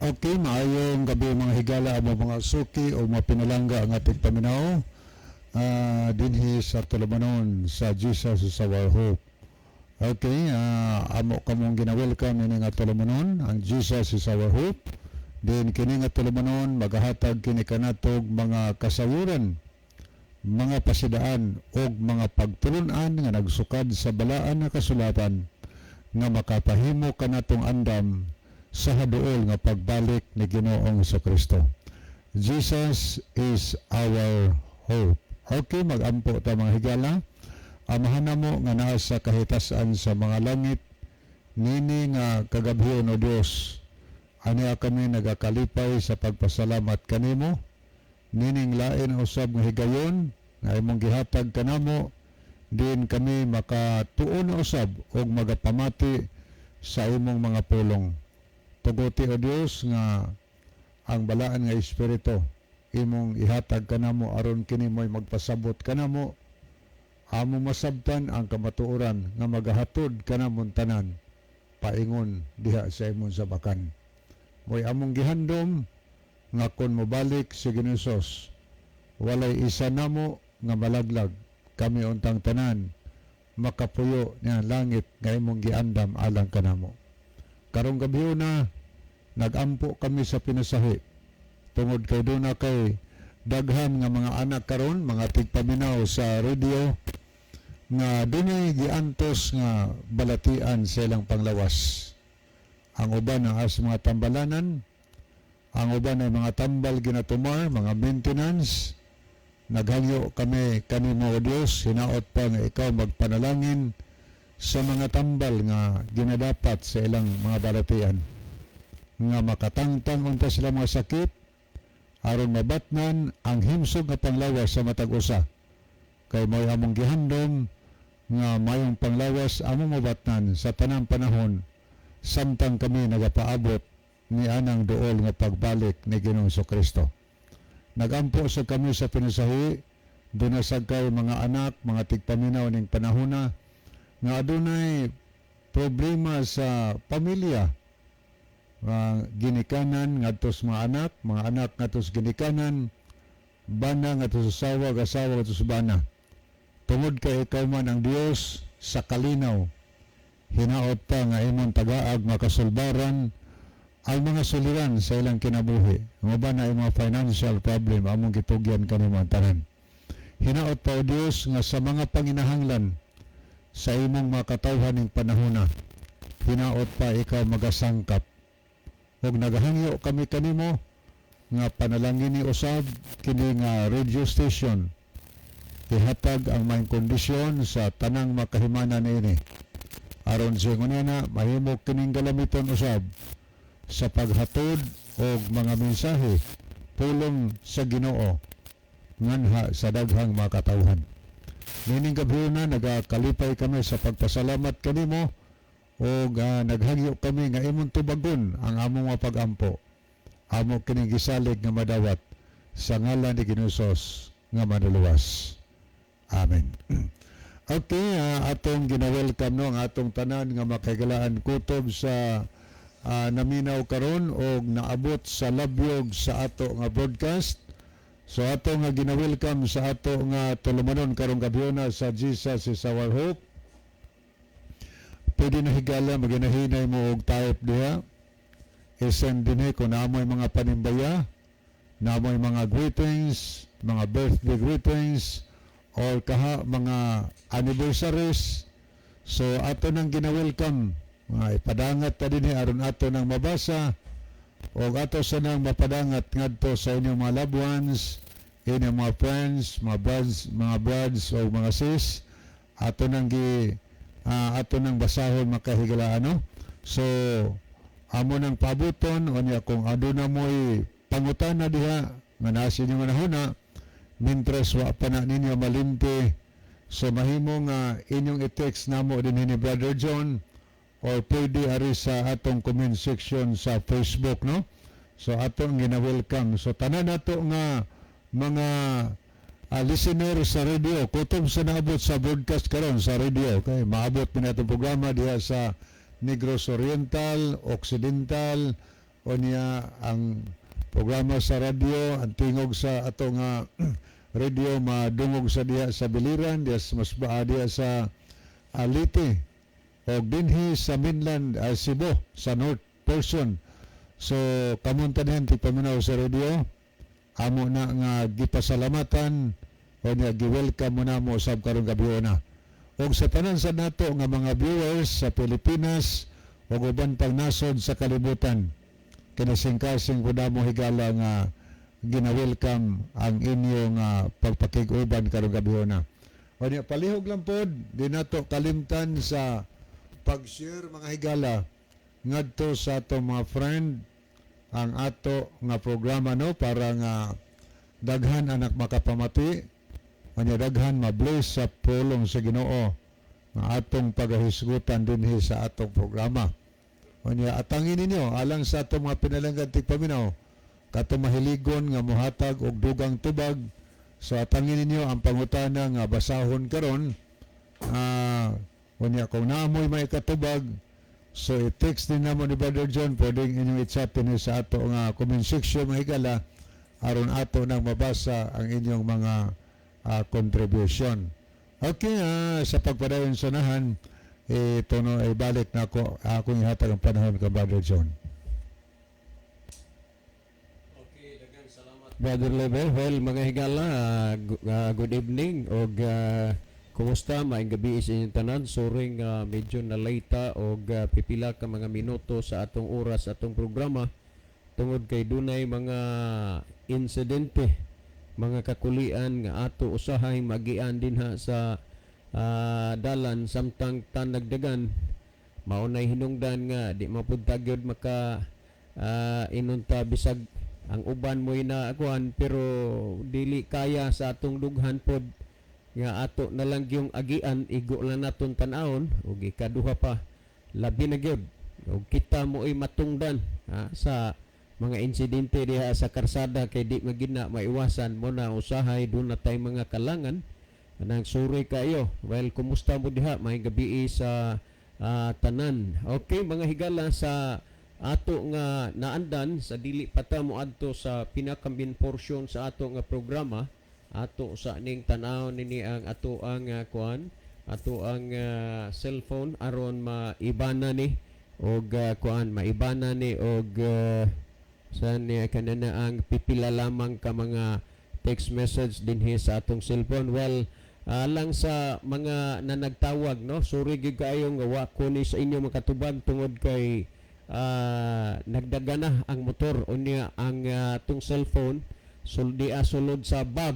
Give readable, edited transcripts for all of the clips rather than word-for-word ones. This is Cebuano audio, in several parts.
Okay, maayong gabi, mga higala, amo mga suki o mga pinalangga ang ating paminaw dinhi sa tulumanon sa Jesus is Our Hope. Okay, amo kamong gina-welcome ini nga tulumanon, ang Jesus is Our Hope. Din kini nga tulumanon magahatag kini kanatog mga kasayuran, mga pasidaan og mga pagtulunan nga nagsukad sa balaan nga kasulatan nga makapahimo kanatong andam sa haduol nga pagbalik ni Ginoong Kristo. Jesus is our hope. Okay, magampo ta, mga higala. Amahan namo nga naa sa kahitasan sa mga langit, nini nga kagabhion, O Dios, ania kami nagakalipay sa pagpasalamat kanimo. Nining lain usab nga higayon nga imong gihatag kanamo, din kami makatuon na usab og magapamati sa imong mga pulong. Tuguti, O Dios, nga ang balaan nga espiritu imong ihatag kanamo aron kini mo'y magpasabot kanamo, amo masabtan ang kamatuoran nga magahatod kanamon tanan paingon diha sa imong sabakan. Mo'y among gihandom nga kon mobalik si Ginoong Hesus, walay isa namo nga malaglag, kami untang tanan makapuyo niya langit nga imong giandam alang kanamo. Karong gabi na nagampo kami sa pinasahi tungod kay duna kay daghan nga mga anak karon, mga tigpaminaw sa radio, nga dunay giantos nga balatian sa ilang panglawas. Ang uban ang as mga tambalanan, ang uban ay mga tambal ginatumar, mga maintenance. Naghangyo kami kanimo, O Dios, hinaot pa nga ikaw magpanalangin sa mga tambal nga ginadapat sa ilang mga balatian, nga makatangtang unta sila mga sakit aron mabatnan ang himsog nga panglawas sa matag usa, kay mo'y among gihandom nga mayong panglawas among mabatnan sa tanang panahon samtang kami nagapaabot ni anang duol nga pagbalik ni Ginoong Kristo. Nagampo sa kami sa pinasahi, duna sad kay mga anak, mga tigpaminaw ning panahona nga adunay problema sa pamilya, ginikanan ngadto sa mga anak, mga anak ngadto sa ginikanan, bana ngadto sa asawa, asawa ngadto sa bana. Tungod kay ikaw man ang Dios sa kalinaw, hinaot pa nga imong tagaag makasulbaran ang mga suliran sa ilang kinabuhi. Ang uban na mga financial problem, among gitugyan kanimo ang tanan. Hinaot pa, O Dios, nga sa mga panginahanglan sa imong mga katawhan ning panahona, hinaot pa ikaw magasangkap. Ug nagahangyo kami kanimo nga panalangin ni usab kini nga radio station, ihatag ang maayong kondisyon sa tanang makahimana niini aron sa na mahimo kining galamiton usab sa paghatod og mga mensahe, pulong sa Ginoo nganha sa daghang mga katawhan. Nining gabi na nagakalipay kami sa pagpasalamat kanimo og naghangyo kami nga imong tubagon ang among mga pagampo. Amo kining gisalig nga madawat sa ngalan ni Ginoong Hesus nga manluluwas. Amen. Okay, atong gina-welcome, no, ang atong tanan nga makahigalaan kutob sa naminaw karon og naabot sa labyog sa ato nga broadcast. So ato nga gina-welcome sa ato nga tulumanon karong gabiona sa Jesus is Our Hope. Pwede na, higala, maginahinay mo og type diha. I-send dinhi kung naamoy mga panimbaya, naamoy mga greetings, mga birthday greetings, or kaha mga anniversaries. So ato nang gina-welcome. Mga ipadangat ta dinhi aron ato nang mabasa o ato sa nang mapadangat ngadto sa inyong mga loved ones, inyong mga friends, mga brothers o mga sis. Ato nang basahon, makahigalaan, no? So amo nang pabuton unya kung aduna mo'y pangutana diha nga nasa inyong manahuna mintres wa pa na ninyo malimti, so mahimo nga inyong i-text namo din ni Brother John or pwede ari sa atong comment section sa Facebook, no? So atong gina-welcome, so tanan nato nga mga listener sa radio kutob sa naabot sa broadcast karon sa radio, kay maabot mi natong programa diha sa Negros Oriental, Occidental. Unya ang programa sa radyo, ang tingog sa ato nga radio madungog sa diha sa Biliran, diha sa Masbaa, diha sa Leyte o dinhi sa mainland, Cebu, sa north portion. So kamong tanan tigpaminaw sa radio, amo na nga gipasalamatan o niya gi-welcome mo na mo usab karong gabi na. Og sa tanan sa nato nga mga viewers sa Pilipinas ug uban pang nasod sa kalibutan, kinasingkasing pud mo, higala, nga gina-welcome ang inyong pagpakig-uban karong gabi na. O niya palihog lang pod, di nato kalimtan sa pag-share, mga higala, ngadto sa ato mga friend ang ato nga programa, no, para nga daghan anak makapamati, unya daghan ma-bless sa pulong sa Ginoo nga atong pagahisgutan dinhi sa atong programa. Unya atangin ninyo alang sa atong mga pinalanggan tigpaminaw katong mahiligon nga mohatag og dugang tubag. So atangin ninyo ang pangutana nga basahon karon. Unya kung naamoy may katubag, so i-text din namo ni Brother John, pwedeng inyong i-chat din sa ato nga comment section, mga higala, aron ato nang mabasa ang inyong mga contribution. Okay, sa pagpadayon sa nahan, eh, tono ay balik na ako, akong ihatag ang panahon ka Brother John. Okay, daghang salamat, Brother Level. Well, mga higala, good evening og kumusta, maayong gabi sa inyong tanan. Sorry nga medyo nalayta og pipila ka mga minuto sa atong oras, atong programa, tungod kay dunay mga insidente, mga kakulian nga ato usahay magian dinha sa dalan samtang tanagdagan. Mao nay hinungdan nga di mapud gyud maka inunta bisag ang uban mo'y naakuan, pero dili kaya sa atong dughan pod nga ato na lang yung agian, igo lang naton tan-awon. Ug ikaduha pa, labi na gyud ug kita mo'y matungdan sa mga insidente diha sa karsada kay di magyud na maiwasan mo na. Usahay doon na tay mga kalangan anang. Sorry kayo. Well, kumusta mo diha? May gabi sa tanan. Okay, mga higala, sa ato nga naandan, sa dili pa ta mo adto sa pinaka-main portion sa ato nga programa, ato sa ning tan-aw nini ang ato ang kuan, ato ang cellphone aron maibana ni og kuan, maibana ni og sa niya kanana ang pipila lamang ka mga text message dinhi sa atong cellphone. Well, lang sa mga nanagtawag, no, sorry gyud kaayo nga wa ko ni sa inyo makatubag tungod kay nagdaga na ang motor, unya ang atong cellphone sul sulod sa bag,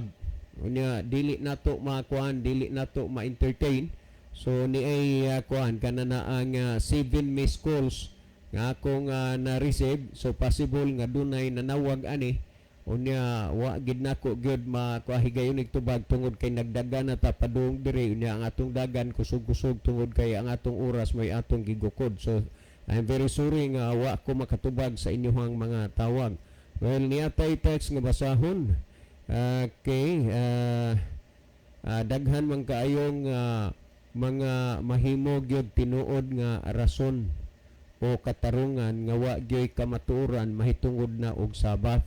unya dili nato makuan, dili nato ma-entertain. So ni ay kuan kana na ang seven missed calls nga akong na-receive. So possible nga dunay nanawag ani, unya wa gid nako gyud makuha higayon tubag tungod kay nagdaga na ta padung diri, unya ang atong dagan kusog-kusog tungod kay ang atong oras may atong gigukod. So I'm very sorry nga wa ko makatubag sa inyong mga tawag. Well, niya tay text nga basahon. Okay, daghan man kaayong mga mahimo gyud tinuod nga rason o katarungan nga wa gyoy kamatuoran mahitungod na og Sabbath.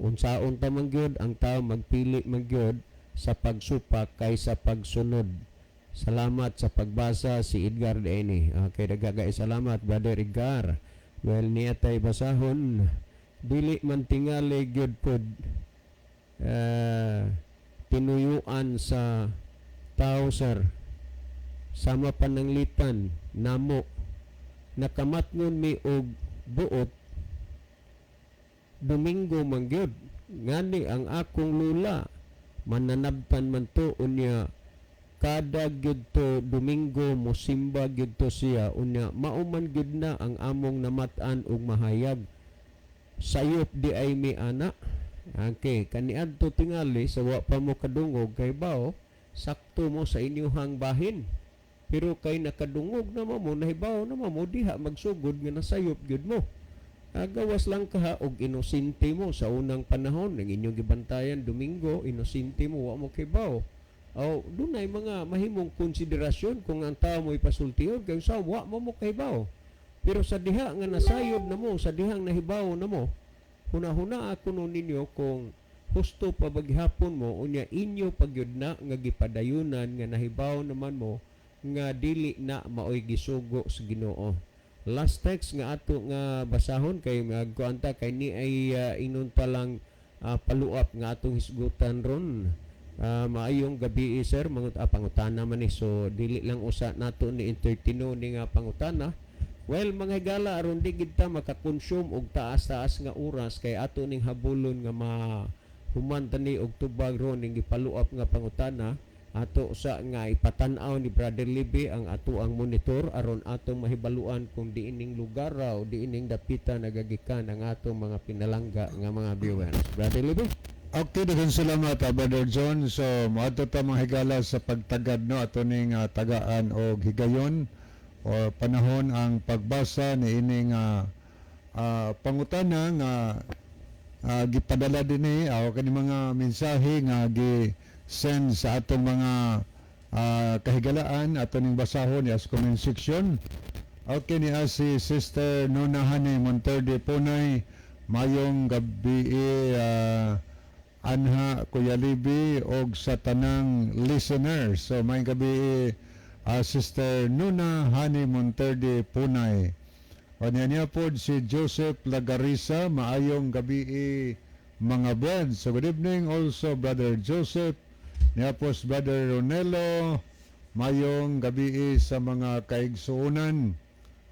Unsaon ta man gyud ang tao, magpili man gyud sa pagsupak kaysa pagsunod. Salamat sa pagbasa, si Edgar Deni. Okay, dagagay salamat, Brother Edgar. Well, niya tay basahon. Dili man tingali gyud pod tinuyuan sa tao, sir. Sama pananglitan namo nakamatngon mi og buot Domingo man gyud. Ngani ang akong lula mananabtan man to, unya kada gyud to Domingo mosimba gyud to siya, unya mao man gyud na ang among namat-an og mahayag. Sayop di ay mi ana. Okay, kaniadto tingali sa wa pa mo kadungog kay bao sakto mo sa inyuhang bahin, pero kay nakadungog na mo, nahibaw na mo diha magsugod nga nasayop gyud mo. Gawas lang ka og inosente mo sa unang panahon ang inyong gibantayan Domingo, inosente mo, wa mo kibaw. O dunay mga mahimong konsiderasyon kung ang tao mo ipasultihon kay sa wa mo mo kahibaw. Pero Pero sa diha nga nasayod na mo, sa dihang nahibaw na mo, hunahuna kuno ninyo kung husto pa ba gihapon mo, unya inyo pagyud na nga gipadayunan nga nahibaw naman mo nga dili na maoy gisugo sa Ginoo. Last text nga ato nga basahon kay magkuan ta kay ni ay ingon pa lang paluap nga atong hisgutan ron. Maayong gabi, sir, mangut pangutana man ni, so dili lang usa nato ni entertaino ni nga pangutana. Well, mga higala, aron di gid ta makakonsume og taas-taas nga oras kay ato ning habulon nga ma human tani og tubag ron ning gipaluap nga pangutana, ato sa nga ipatan-aw ni Brother Libby ang ato ang monitor aron atong mahibaluan kung diining lugar ra o diining dapita nagagikan ang atong mga pinalangga nga mga viewers. Brother Libby? Okay, daghang salamat, Brother John. So, moadto ta, mga higala, sa pagtagad, no, ato ning tagaan og higayon o panahon ang pagbasa ni ining pangutana nga gipadala dinhi o kani mga mensahe nga gi-send sa atong mga kahigalaan. Ato ning basahon as comment section. Okay, ni si Sister Nona Honey Monterde Punay, mayong gabi anha Kuya Libi og sa tanang listeners. So mayong gabi, Sister Nuna Honey Monterde Punay. O niya niya po si Joseph Lagarisa, maayong gabi mga brad. So good evening also, Brother Joseph. Niya po si Brother Ronelo, mayong gabi sa mga kaigsuonan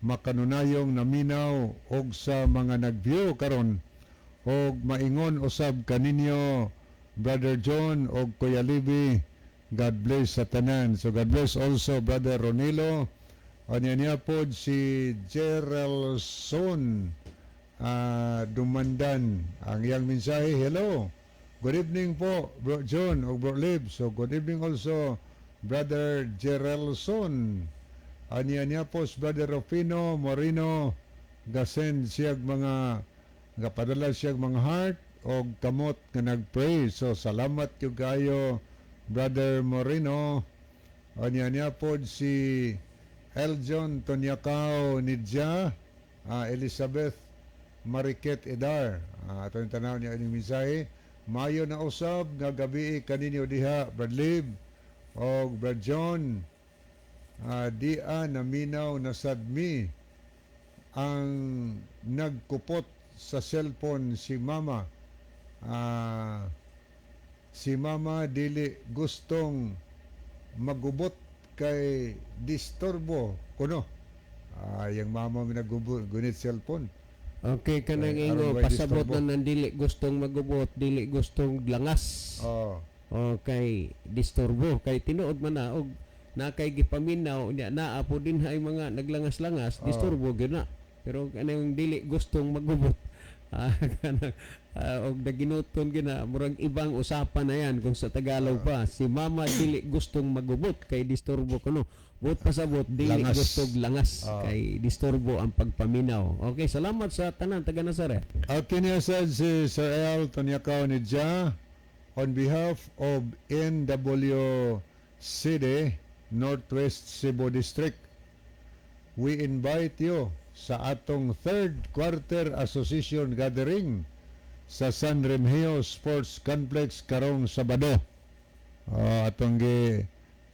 makanunayong naminaw og sa mga nag-view karon og maingon usab kaninyo, Brother John og Kuya Libby. God bless sa tanan. So God bless also, Brother Ronilo. Anya niya po si Geraldson Dumandan. Ang iyang mensahe, "Hello. Good evening po, Bro John o Bro Lib." So good evening also, Brother Geraldson. Anya niya po si Brother Rufino Morino, gasend siyag mga gapadala siyag mga heart og kamot nga nagpray. So salamat gyud kayo, Brother Morino. Anya niya po si Eljon Tonyakaw Nidja, Elizabeth Mariket Edar. Ato yung tanaw niya inyong mensahe. "Mayo na usab nga gabi kaninyo diha, Brad Lib og Brad John. Dia naminaw na sadmi ang nagkupot sa cellphone si mama. Si mama dili gustong magubot kay disturbo kuno." Yung mama mi nagubot gunit cellphone. Okay, kanang Ay, ingo aron way pasabot disturbo. Na nang dili gustong magubot, dili gustong langas. Okay, disturbo kay tinuod man na og na kay gipaminaw nya naa po din hay mga naglangas-langas, disturbo gyud na. Pero kanang dili gustong magubot, kanang og naginuton gyud na, murag ibang usapan na yan kung sa Tagalog pa. Si mama dili gustong magubot kay disturbo kuno. Buot pasabot dili Langas. Gustong langas kay disturbo ang pagpaminaw. Okay, salamat sa tanan taga Nazaret. Okay niya said si Sir El Tonyakaw Nidja, "On behalf of NWCD Northwest Cebu District, we invite you sa atong third quarter association gathering sa San Remigio Sports Complex karong Sabado." Atong gi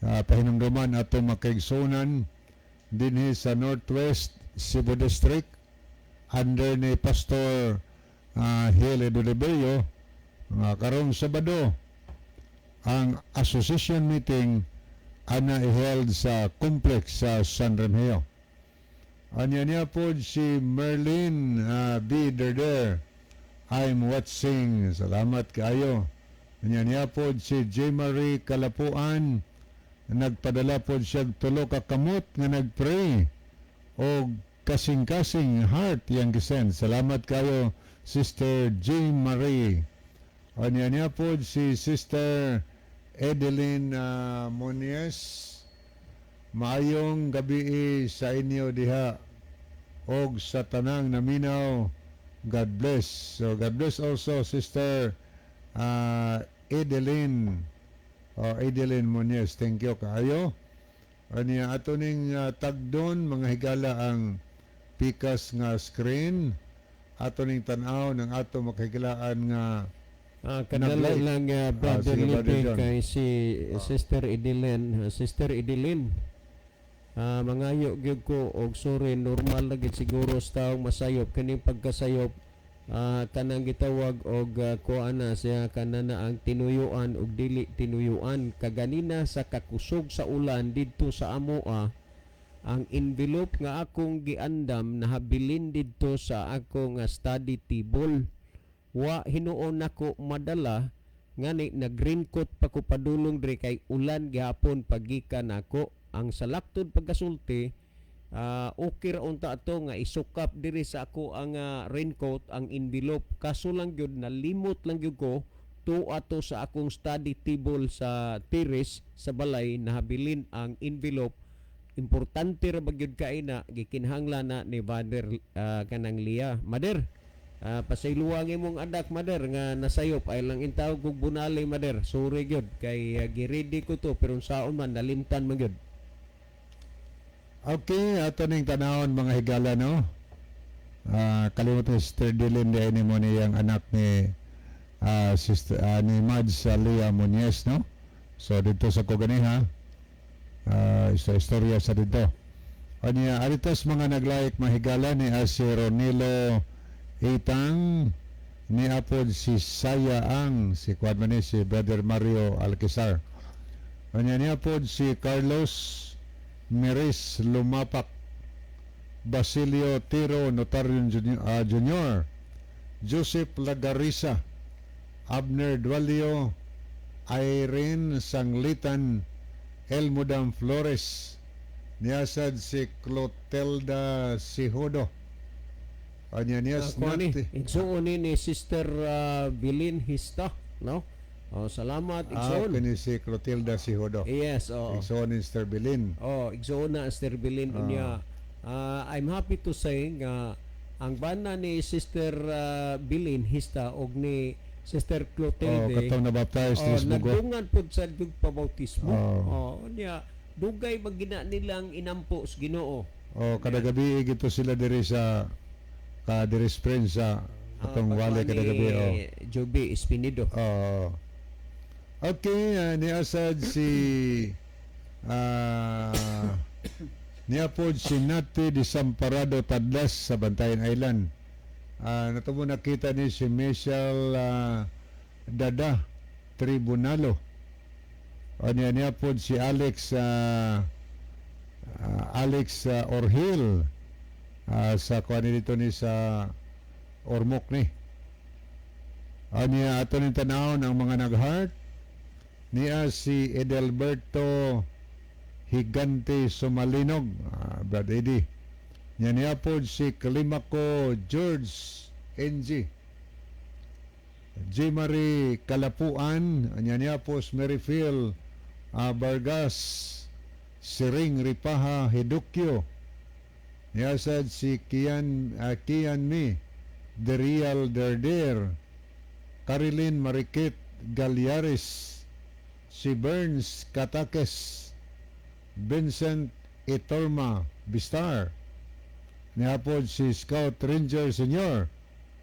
pahinumduman atong makaigsunan dinhi sa Northwest Cebu District under ni Pastor Hele Doliberio nga karong Sabado ang association meeting ana i-held sa complex sa San Remigio. Anya niya po si Merlin B. Derder. "I'm watching." Salamat kaayo. Anya niya po si J. Marie Kalapuan. Nagpadala po siya tulo ka kamot nga nagpray og kasing-kasing heart yang gisend. Salamat kayo, Sister J. Marie. Anya niya po si Sister Edeline Monies. "Maayong gabi sa inyo diha og sa tanang naminaw. God bless." So God bless also, Sister Edeline o Edeline Monies. Thank you kaayo. Anya ato ning tagdon, mga higala, ang Pikas nga screen. Ato ning tan-aw ng ato makahigalaan nga Kadali nag-like. Lang, Brother Sige, Brother Lipe, John. Kay si Sister Idilin, Sister Idilin. Mangayo gyud ko og sorry, normal na gid siguro sa taong masayop kining pagkasayop, kanang gitawag og kuan na siya, kana na ang tinuyuan og dili tinuyuan. Kaganina sa kakusog sa ulan didto sa amoa, ang envelope nga akong giandam nahabilin didto sa ako nga study table. Wa hinuon nako madala, ngani nag-raincoat pa ko padulong diri kay ulan gihapon paggikan nako. Ang salaktod pagkasulti, okay ra unta ato nga isukap diri sa ako ang raincoat ang envelope, kaso lang gyud nalimot lang gyud ko to ato sa akong study table sa terrace sa balay nahabilin ang envelope. Importante ra ba gyud kay na gikinahanglan na ni Father, kanang Lia. Mother, pasayloa ang imong anak, Mother, nga nasayop ay lang intawog kog bunali. Mother, sorry gyud kay giready ko to pero saon man, nalimtan man gyud. Okay, ato ning tanawon, mga higala, no. Kalimutan Sister Dilin di ni mo niyang anak ni sister ni Mads Lia Muñez, no. So dito sa Koganiha, sa istorya sa dito. Anya aritos mga nag-like, mahigala, ni si Ronilo Itang, ni apod si Saya ang si kuan man ni si Brother Mario Alquizar. Anya niya pod si Carlos Meris Lumapak, Basilio Tiro Notario Junior, Junior, Joseph Lagarisa, Abner Dualio, Irene Sanglitan, Elmudam Flores, niyasad si Clotelda Sihodo. Anya niyas Kuan ni, nati. Igsuon ni Sister Bilin Hista, no? Oh, salamat, igsuon. Kini si Clotilda Sihodo. Yes, oh. Igsuon ni Sister Bilin. Oh, igsuon na Sister Bilin unya. I'm happy to say nga ang bana ni Sister Bilin Hista og ni Sister Clotilde Oh, katong na-baptize oh, ni Bugo. Nagdungan pud sa pabautismo. Oh. Oh, unya dugay magina nilang inampo sa Ginoo. Oh, kada gabi gito sila diri sa ka diri Spring sa atong pagkuan wali kada ni gabi, oh. Joby Espinido. Oh. Okay, niasad si niapod si Nati Disamparado Tadlas sa Bantayan Island. Natumo nakita ni si Michelle Dada Tribunalo. O niya niapod si Alex Alex Orhil sa kuan dito ni sa Ormoc ni. Anya ato ning tanawon ang mga nag-heart niya si Edelberto Higante Sumalinog, Brad Eddie. Niya niya po si Calimaco George NG. J. Marie Kalapuan, anya niya po si Mary Phil Vargas, Siring Ripaha Hedukyo. Niya sad si Kian Mi, The Real Derder, Carilyn Marikit Galliares, si Burns Katakes, Vincent Itorma Bistar, nihapon si Scout Ranger Senior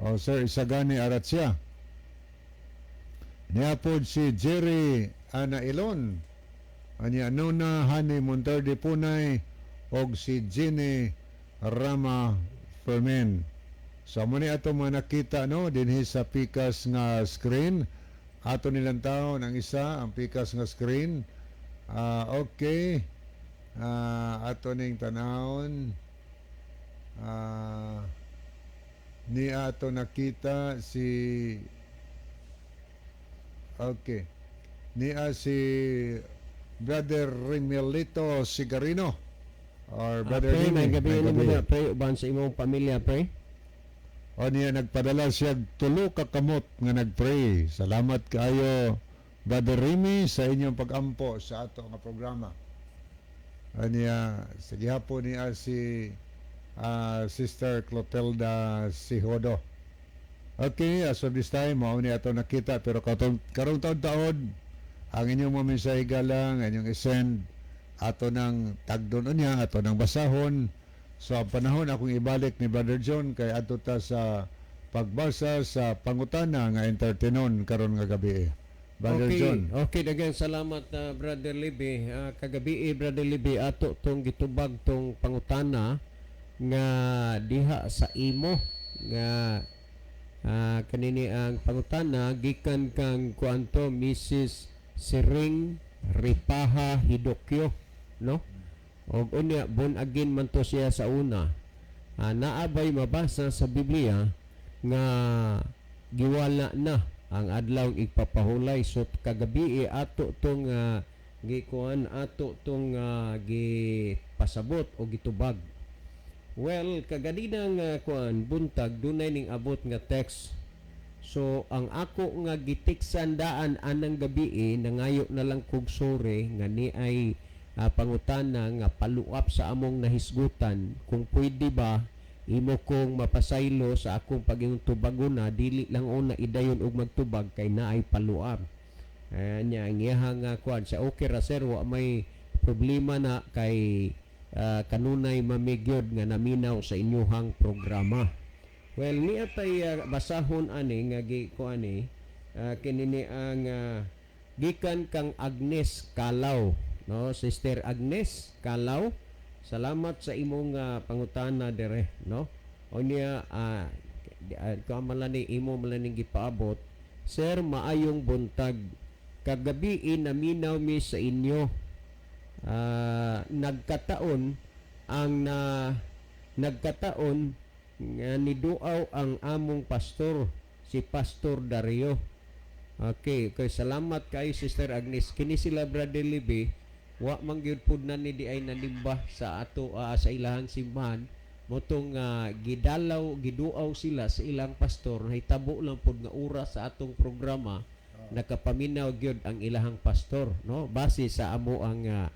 o Sir Isagani Aratsia, nihapon si Jerry Ana Ilon, anya Nona Hani Monterde Punay og si Jenny Rama Fermin. So mo ni ato mga nakita, no, dinhi sa pikas nga screen. Ato nilang taon ang isa ang pikas nga screen. Okay. Ato ning tanawon. Ni ato nakita si. Okay. Ni si Brother Remelito Sigarino or Brother Pre, Remy. may gabi May ni gabi. mo pre, uban sa imong pamilya, pre. O niya nagpadala siya tulo ka kamot nga nagpray. Salamat kaayo, Brother Remy, sa inyong pagampo sa ato nga programa. Aniya sa gihapon niya si Sister Clotilda Sihodo. Okay, as of this time, mao ni ato nakita pero katong karong taon-taon ang inyong mga mensahe galang, ang inyong isend ato ng tagdon niya, ato ng basahon. So ang panahon akong ibalik ni Brother John kay adto ta sa pagbasa sa pangutana nga entertainon karon nga gabi. Brother Okay, John. okay, daghang salamat, Brother Libby. Kagabi, Brother Libby, ato tong gitubag tong pangutana nga diha sa imo nga kanini ang pangutana gikan kang kuanto Mrs. Siring Ripaha Hidokyo, no? Og unya born again man to siya sa una. Naa bay mabasa sa Biblia nga giwala na ang adlaw igpapahulay? So kagabi ato tong gikuan, ato tong gipasabot o gitubag. Well, kaganinang kuan buntag dunay ning abot nga text. So ang ako nga gitiksan daan anang gabi, nangayo na lang kog sorry nga ni ay pangutana nga follow-up sa among nahisgutan, kung pwede ba imo kong mapasaylo sa akong pagiging tubagon na dili lang una idayon og magtubag kay naay follow-up. Nya ang iyaha nga kuan sa okay ra sir, wa may problema na kay kanunay mamigyod nga naminaw sa inyuhang programa. Well, niya tay basahon ani nga gi ko ani kini ni ang gikan kang Agnes Kalaw, no? Sister Agnes Kalaw, salamat sa imong pangutana dire, no? O niya kuan man lang ni imo man lang ning gipaabot. "Sir, maayong buntag. Kagabi naminaw mi sa inyo. Nagkataon ang na nagkataon nga niduaw ang among pastor, si Pastor Dario." Okay, salamat kay Sister Agnes. Kini sila, Brother Libby, wa man gyud pud na ni di ay nanimba sa ato sa ilahang simbahan motong gidalaw giduaw sila sa ilang pastor. Nahitabo lang pud nga oras sa atong programa nakapaminaw gyud ang ilahang pastor, no? Base sa amo ang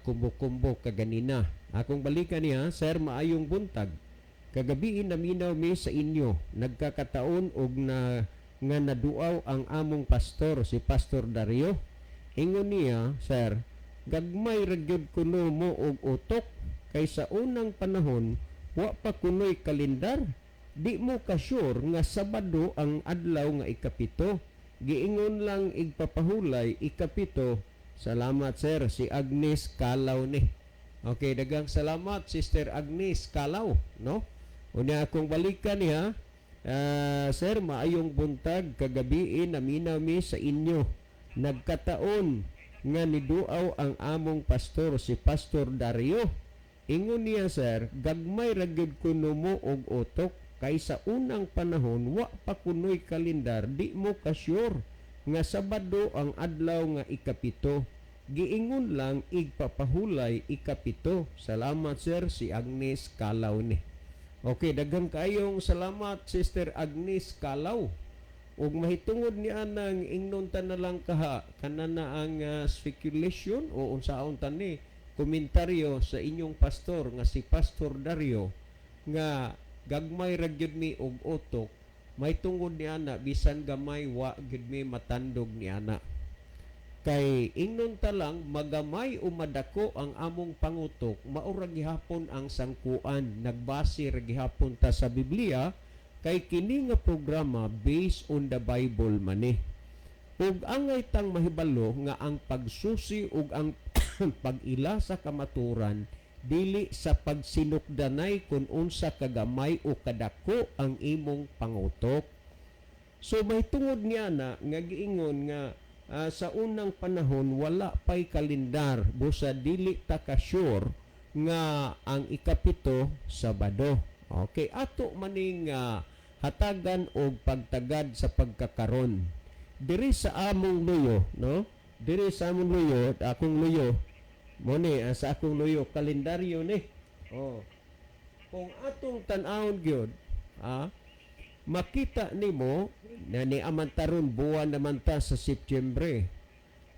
kumbo-kumbo kaganina. Akong balikan niya, "Sir, maayong buntag. Kagabi naminaw mi sa inyo. Nagkakataon og na nga naduaw ang among pastor, si Pastor Dario. Ingon niya, sir, gagmay ra gyud kuno mo og utok kay sa unang panahon wa pa kunoy kalendar. Di mo ka sure nga Sabado ang adlaw nga 7. Giingon lang igpapahulay 7. Salamat sir, si Agnes Kalaw ni." Okay, daghang salamat, Sister Agnes Kalaw, no? Unya akong balikan niya, "Sir, maayong buntag. Kagabi naminaw mi sa inyo. Nagkataon nga niduaw ang among pastor, si Pastor Dario. Ingon niya, sir, gagmay ra gyud kuno mo og utok kay sa unang panahon wa pa kunoy kalendar, di mo ka sure nga Sabado ang adlaw nga 7. Giingon lang igpapahulay 7. Salamat sir, si Agnes Kalaw ni." Okay, daghang kaayong salamat, Sister Agnes Kalaw. Ug mahitungod niya nang ingnon ta na lang kaha kana na ang speculation o unsaon ta ni komentaryo sa inyong pastor nga si Pastor Dario nga gagmay ra gyud mi og utok, may tungod ni ana bisan gamay wa gyud mi matandog ni ana. Kay ingnon ta lang magamay o madako ang among pangutok, mao ra gihapon ang sangkuan. Nagbase ra gihapon ta sa Biblia kay kini nga programa based on the Bible man ni. Ug angay tang mahibalo nga ang pagsusi ug ang pag-ila sa kamaturan dili sa pagsinukdanay kung unsa kagamay o kadako ang imong pangutok. So may tungod niya na nga giingon nga sa unang panahon wala pay kalendar, busa dili ta ka sure nga ang 7 Sabado. Okay, ato maning hatagan og pagtagad sa pagkakaron. Diri sa among luyo, no? Diri sa among luyo, akong luyo, mo ni sa akong luyo kalendaryo ni. Oh. Kung atong tan-awon gyud, makita nimo na ni amantaron buwan naman ta sa Setyembre.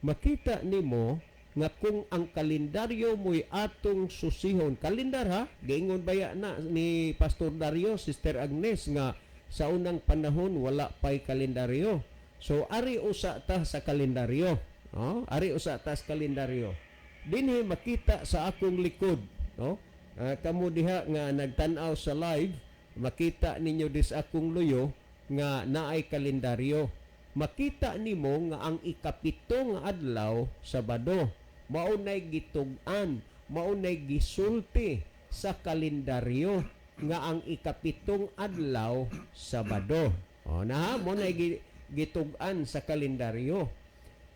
Makita nimo nga kung ang kalendaryo mo'y atong susihon, kalendar ha, giingon baya na ni Pastor Dario, Sister Agnes, nga sa unang panahon wala pa'y kalendaryo. So ari usa ta sa kalendaryo. No? Ari usa ta sa kalendaryo. Dinhi makita sa akong likod, no? Kamo diha nga nagtan-aw sa live, makita ninyo dis akong luyo nga naay kalendaryo. Makita nimo nga ang ikapito nga adlaw, Sabado. Mao nay gitug-an, mao nay gisulti sa kalendaryo nga ang ikapitong adlaw, Sabado. O na, mao nay gitug-an sa kalendaryo.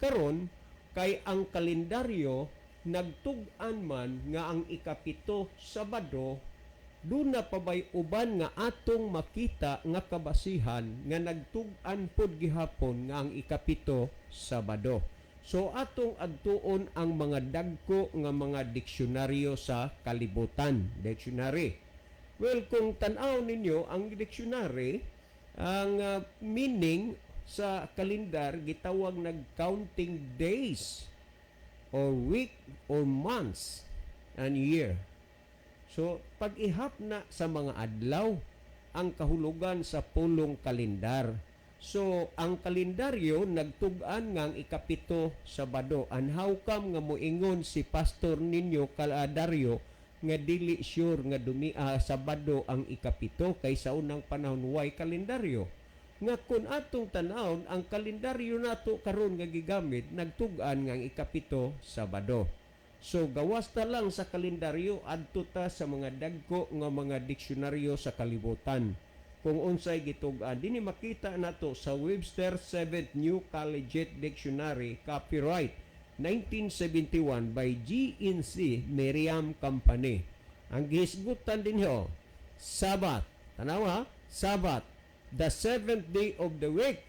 Karon kay ang kalendaryo nagtug-an man nga ang ikapito, Sabado, duna pa bay uban nga atong makita nga kabasihan nga nagtug-an pod gihapon nga ang ikapito, Sabado? So atong adtuon ang mga dagko nga mga diksyonaryo sa kalibutan, dictionary. Well, kung tan-aw ninyo ang dictionary, ang meaning sa kalendar gitawag nag counting days or week or months and year. So, pag-ihap na sa mga adlaw ang kahulugan sa pulong kalendar. So, ang kalendaryo nagtug-an nga ang ikapito, Sabado. And how come nga moingon si pastor ninyo Dario nga dili sure nga dumi Sabado ang ikapito kay sa unang panahon way kalendaryo? Nga kung atong tanawon ang kalendaryo nato karon nga gigamit, nagtug-an nga ang ikapito, Sabado. So gawas ta lang sa kalendaryo, adto ta sa mga dagko nga mga diksyonaryo sa kalibutan. Kung unsay gitug-an dinhi, makita nato sa Webster 7th New Collegiate Dictionary, copyright 1971 by GNC Merriam Company. Ang gihisgutan dinhi oh, Sabbath. Tanawa, Sabbath, the seventh day of the week,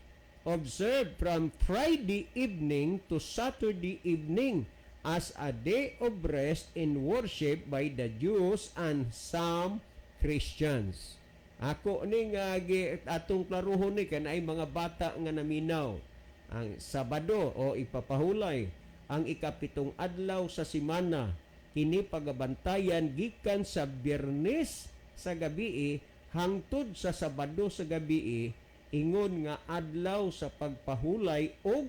observed from Friday evening to Saturday evening as a day of rest in worship by the Jews and some Christians. Ako ning atong klaruhon ni kay naay mga bata nga naminaw. Ang Sabado o ipapahulay ang ikapitong adlaw sa simana, kini pagabantayan gikan sa Biyernes sa gabi hangtod sa Sabado sa gabi, ingon nga adlaw sa pagpahulay o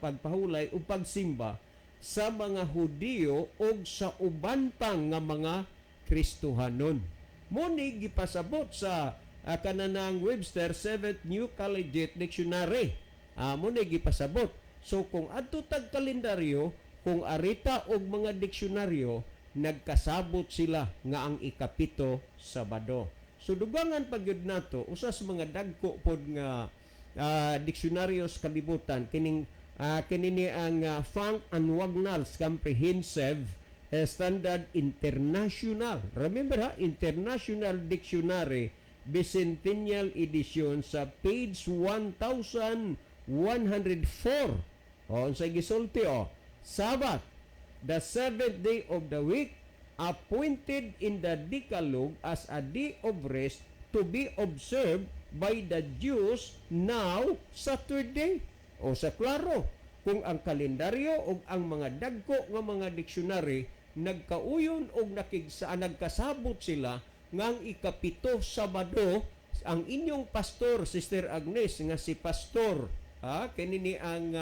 pagpahulay o pagsimba sa mga Hudiyo o sa uban pang nga mga Kristohanon. Muni gipasabot sa kananang Webster 7th New Collegiate Dictionary. Muni gipasabot. So kung adto tag kalendaryo, kung arita og mga diksyonaryo, nagkasabot sila nga ang ikapito, Sabado. So dugangan pa gyud nato usa sa mga dagko pod nga diksyonaryo sa kalibutan, kining kini ni ang Funk and Wagnalls Comprehensive Standard International. Remember ha, International Dictionary Bicentennial Edition, sa page 1104. O, unsay gisulti o? Sabbath, the seventh day of the week, appointed in the Decalogue as a day of rest to be observed by the Jews, now Saturday. O sa klaro, kung ang kalendaryo o ang mga dagko nga mga dictionary nagkauyon og nakigsa nagkasabot sila nga ang ikapito, Sabado, ang inyong pastor, Sister Agnes, nga si pastor ha kini ni ang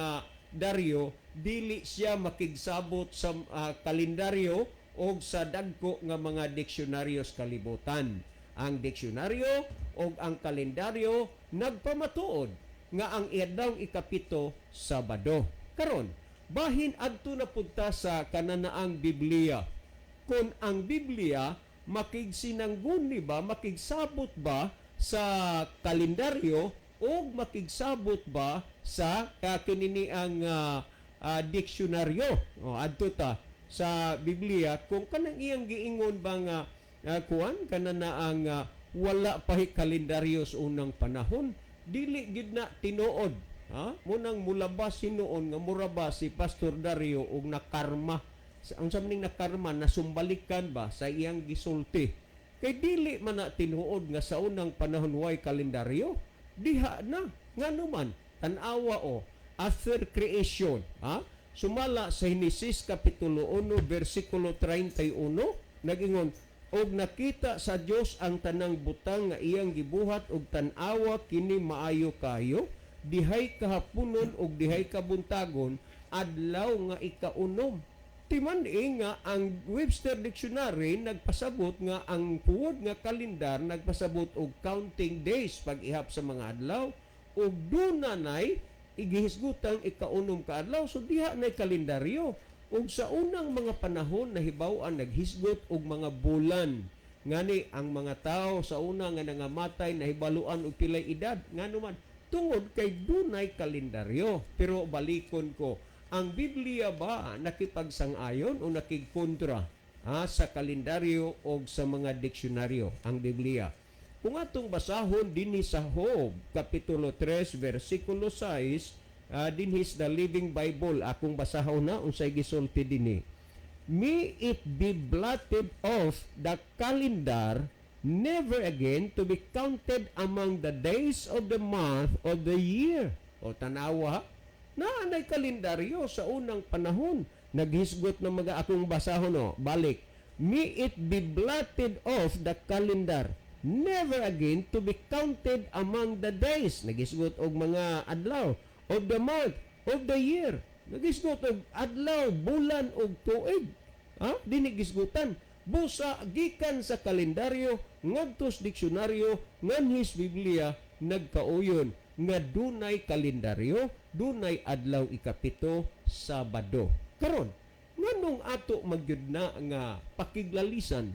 Dario, dili siya makigsabot sa kalendaryo o sa dagko nga mga diksyonaryo sa kalibutan. Ang diksyonaryo o ang kalendaryo nagpamatuod nga ang adlaw ikapito, Sabado. Karon, bahin adto na punta sa kananaang Biblia. Kung ang Biblia makigsinangguni ba, makigsabot ba sa kalendaryo o makigsabot ba sa kinini ang diksyonaryo? O adto ta sa Biblia kung kanang iyang giingon ba nga kuan kanana ang wala pa kalendaryo sa unang panahon, dili gid na tinuod ha. Munang mulabas hinuon nga mura ba si Pastor Dario og nakarma sa unsa man ning nakarma, nasumbalikan ba sa iyang gisulti, kay dili man na tinuod nga sa unang panahon way kalendaryo diha na. Ngano man, tan-awa o, after creation ha, sumala sa Henesis kapitulo 1 bersikulo 31, nagingon, "Og nakita sa Dios ang tanang butang nga iyang gibuhat, og tan-awa, kini maayo kayo. Dihay kahaponon ug dihay kabuntagon, adlaw nga ikaunom." Timan-i nga ang Webster Dictionary nagpasabot nga ang puod nga kalendar nagpasabot og counting days, pag-ihap sa mga adlaw, ug duna nay igihisgutang ikaunom ka adlaw. So diha nay kalendaryo. Ug sa unang mga panahon, nahibaw-an naghisgot og mga bulan. Ngani ang mga tao sa una nga nangamatay nahibaluan og pilay edad, ngano man? Tungod kay dunay kalendaryo. Pero balikon ko, ang Biblia ba nakipagsang-ayon o nakigkontra, ha, sa kalendaryo o sa mga diksyonaryo ang Biblia? Kung atong basahon dinhi sa Job kapitulo 3 versikulo 6, dinhi sa The Living Bible akong basahon na unsay gisulti dinhi: "May it be blotted off the calendar, never again to be counted among the days of the month of the year." O tanawa, naa nay kalendaryo sa unang panahon. Naghisgot ng mga akong basahon, no. Balik. "May it be blotted off the calendar, never again to be counted among the days." Naghisgot og mga adlaw of the month of the year. Nagisgot og adlaw, bulan og tuig. Ha? Dini gisgutan. Busa gikan sa kalendaryo ngadto sa diksyonaryo nganhis Biblia, nagkauyon nga dunay kalendaryo, dunay adlaw ikapito, Sabado. Karon, nganong ato magyud na nga pakiglalisan?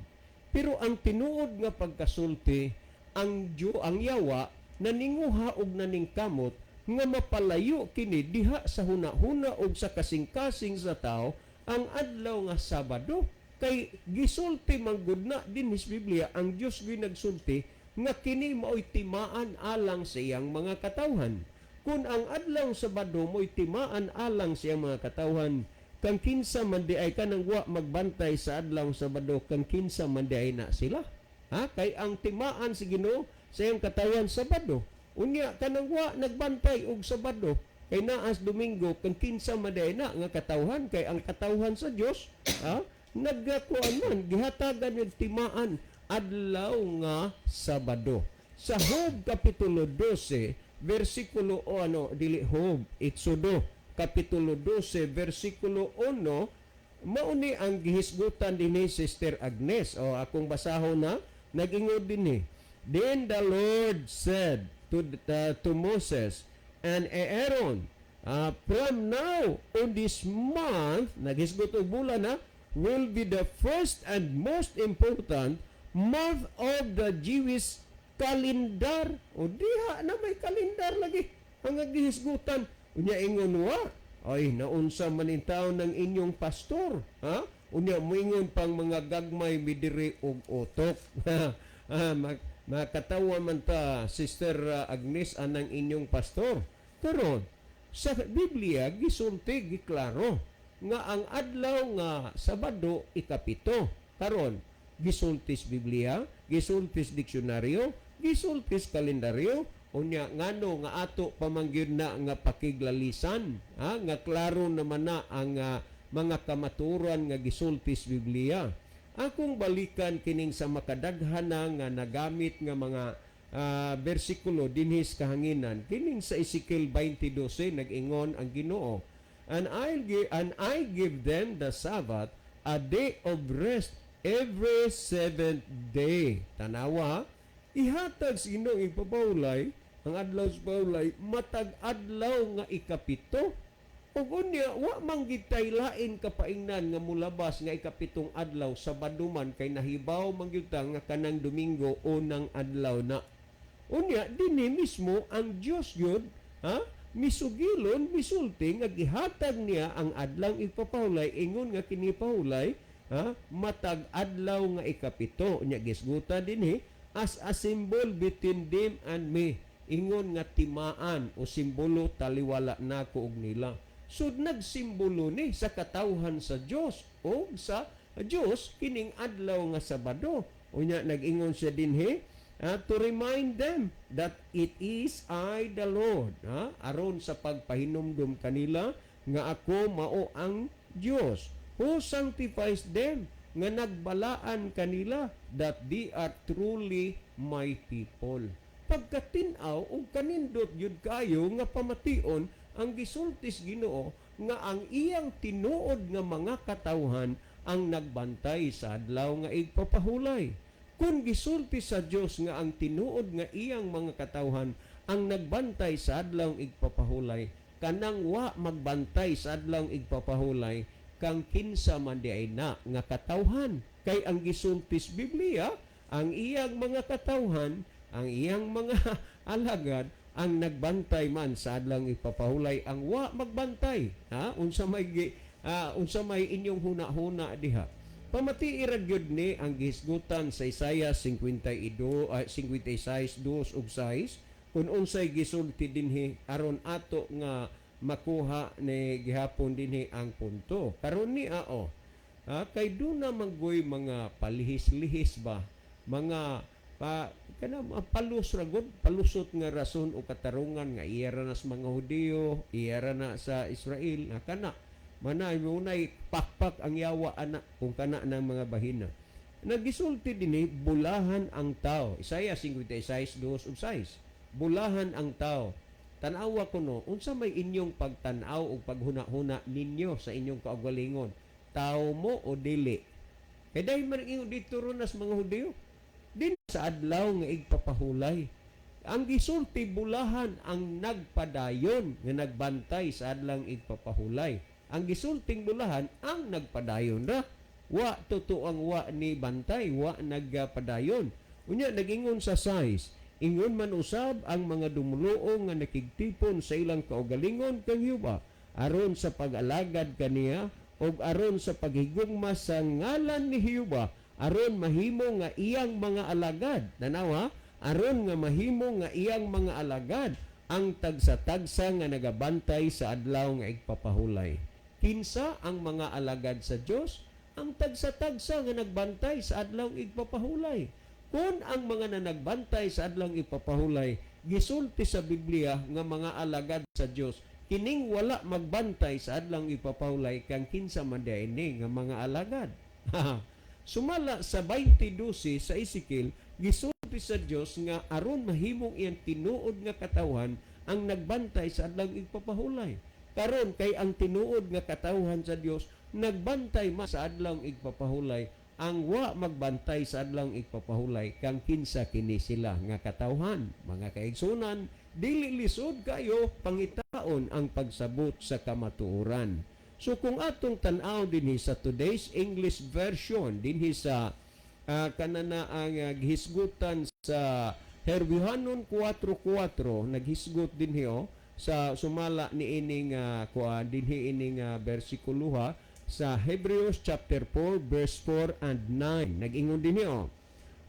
Pero ang tinuod nga pagkasulti, ang Diyo, ang yawa naninguha og naningkamot nga mapalayo kini diha sa huna-huna og sa kasing-kasing sa tao ang adlaw nga Sabado, kay gisulti man gud na dinhi sa Biblia, ang Dios gyud nagsulti nga kini maoy timaan alang sa iyang mga katawhan. Kung ang adlaw Sabado mo'y timaan alang sa iyang mga katawhan, kang kinsa man di ay kanang wa magbantay sa adlaw Sabado, kang kinsa man di ay na sila? Ha, kay ang timaan si Ginoo sa iyang katawhan, Sabado. Unya kanang wa nagbantay og Sabado kay naas Domingo, kang kinsa man di ay na nga katawhan? Kay ang katawhan sa Dios, ha, nagkuan man, gihatagan yung timaan adlaw nga Sabado. Sa Job kapitulo 12 versikulo o ano, dili Job, Exodo kapitulo 12 versikulo 1, mauni ang gihisgutan dinhi, Sister Agnes. O akong basahon na, nag-ingon dinhi: "Then the Lord said to Moses and Aaron, from now on this month," naghisgot og bulan na, "will be the first and most important month of the Jewish calendar." O diha na may kalendar lagi ang gihisgutan. Unya ingon wa, ay, naunsa man in taon ng inyong pastor, ha? Unya moingon pang mga gagmay midiri og utok. Ah, makatawa man ta, Sister Agnes, anang inyong pastor. Karon, sa Biblia gisulti, giklaro nga ang adlaw nga Sabado ikapito. Karon, gisultis Biblia, gisultis diksyonaryo, gisultis kalendaryo. Unya ngano nga ato pamangyud na nga pakiglalisan, ha, nga klaro naman na ang mga kamaturan nga gisultis Biblia? Akong balikan kining sa makadaghan na nga nagamit nga mga bersikulo dinhi sa kahanginan, kining sa Ezekiel 20:12. Nag-ingon ang Ginoo, And I give them the Sabbath, a day of rest every seventh day." Tanawa, ihatag sa Ginoo ipapahulay ang adlaw sa pahulay matag adlaw nga ikapito. Ug unya wa man gitay lain kapaingnan nga mulabas nga ikapitong adlaw, Sabado man, kay nahibaw man gyud ta nga kanang Domingo unang adlaw na. Unya dinhi mismo ang Dios gyud, ha, misugilon, misulti nga gihatag niya ang adlaw ipapahulay, ingon nga kini pahulay, ha, matag adlaw nga ikapito. Unya gisgutan dinhi, "as a symbol between them and me," ingon nga timaan o simbolo taliwala nako og nila. So nagsimbolo ni sa katawhan sa Dios o sa Dios kining adlaw nga Sabado. Unya nag-ingon siya dinhi, "to remind them that it is I the Lord," ha, aron sa pagpahinumdum kanila nga ako mao ang Dios, "who sanctifies them," nga nagbalaan kanila, "that they are truly my people." Pagkatin-aw og kanindot gyud kayo nga pamation ang gisultis Ginoo. nga ang iyang tinuod nga mga katawhan ang nagbantay sa adlaw nga igpapahulay. Kung gisulti sa Dios nga ang tinuod nga iyang mga katawhan ang nagbantay sa adlaw igpapahulay, kanang wa magbantay sa adlaw igpapahulay, kang kinsa man di ay na nga katawhan? Kay ang gisulti sa Biblia, ang iyang mga katawhan, ang iyang mga alagad ang nagbantay man sa adlaw igpapahulay. Ang wa magbantay, ha, unsa may inyong huna-huna diha? Pamatii ra gyud ni ang gihisgutan sa Isaiah 52, 56:2 ug 6, kung unsay gisulti dinhi aron ato nga makuha ni gihapon dinhi ang punto. Karon ni ao. Ha, kay duna manggoy mga palihis-lihis ba, mga pa kana mga palus ra gud, palusot nga rason o katarungan nga iya ra na sa mga Hudiyo, iya ra na sa Israel, nga kana manay munay pakpak ang yawa ana kung kana ng mga bahina. Nagisulti dinhi, bulahan ang tao. Isaiah 56:2 ug 6. Bulahan ang tao. Tan-awa kuno, unsa may inyong pagtan-aw o paghuna-huna ninyo sa inyong kaugalingon? Tao mo o dili? Kay dahil man ingon dito ron nas mga Hudiyo, din sa adlaw nga igpapahulay. Ang gisulti, bulahan ang nagpadayon nga nagbantay sa adlaw igpapahulay. Ang gisulting bulahan ang nagpadayon ra. Wa totoo ang wa ni bantay, wa nagpadayon. Unya nagingon sa 6, ingon man usab ang mga dumuluong nga nakigtipon sa ilang kaugalingon kang Jehova aron sa pag-alagad kaniya ug aron sa paghigugma sa ngalan ni Jehova, aron mahimo nga iyang mga alagad. Tanawa, aron nga mahimo nga iyang mga alagad ang tagsa-tagsa nga nagabantay sa adlaw nga igpapahulay. Kinsa ang mga alagad sa Dios? Ang tagsa-tagsa nga nagbantay sa adlaw igpapahulay. Kung ang mga nanagbantay sa adlaw ipapahulay, gisulti sa Biblia nga mga alagad sa Dios, kining wala magbantay sa adlaw ipapahulay, kang kinsa man diay ni nga mga alagad? Sumala sa 20:12 sa Ezekiel, gisulti sa Dios nga aron mahimong iyang tinuod nga katawhan ang nagbantay sa adlaw igpapahulay. Karon kay ang tinuod nga katawhan sa Dios nagbantay ma sa adlaw igpapahulay, ang wa magbantay sa adlaw igpapahulay, kang kinsa kini sila nga katawhan? Mga kaigsunan, dili lisod kayo pangitaon ang pagsabot sa kamatuoran. So kung atong tan-aw dinhi sa Today's English Version, dinhi sa kanana ang gihisgutan sa Herbiohanon 4:4, naghisgot dinhi oh, sa sumala ni ining kuan dinhi, ining bersikulo sa Hebrews chapter 4 verse 4 and 9. Nag-ingon dinhi oh.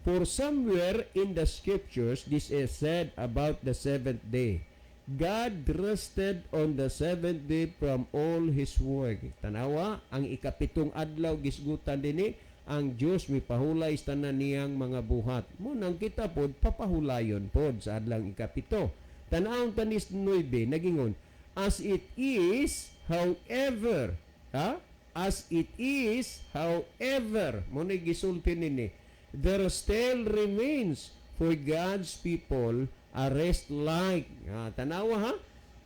"For somewhere in the scriptures this is said about the seventh day: God rested on the seventh day from all His work." Tanawa, ang ikapitong adlaw gisgutan dinhi, ang Dios mipahulay sa tanan niyang mga buhat. Mo nang kita pod papahulayon pod sa adlaw ikapito. Tanawon tanis 9, nagingon, "As it is, however," ha? "As it is, however," mo ni gisulti nini, "there still remains for God's people a rest like." Ah, tanawa ha?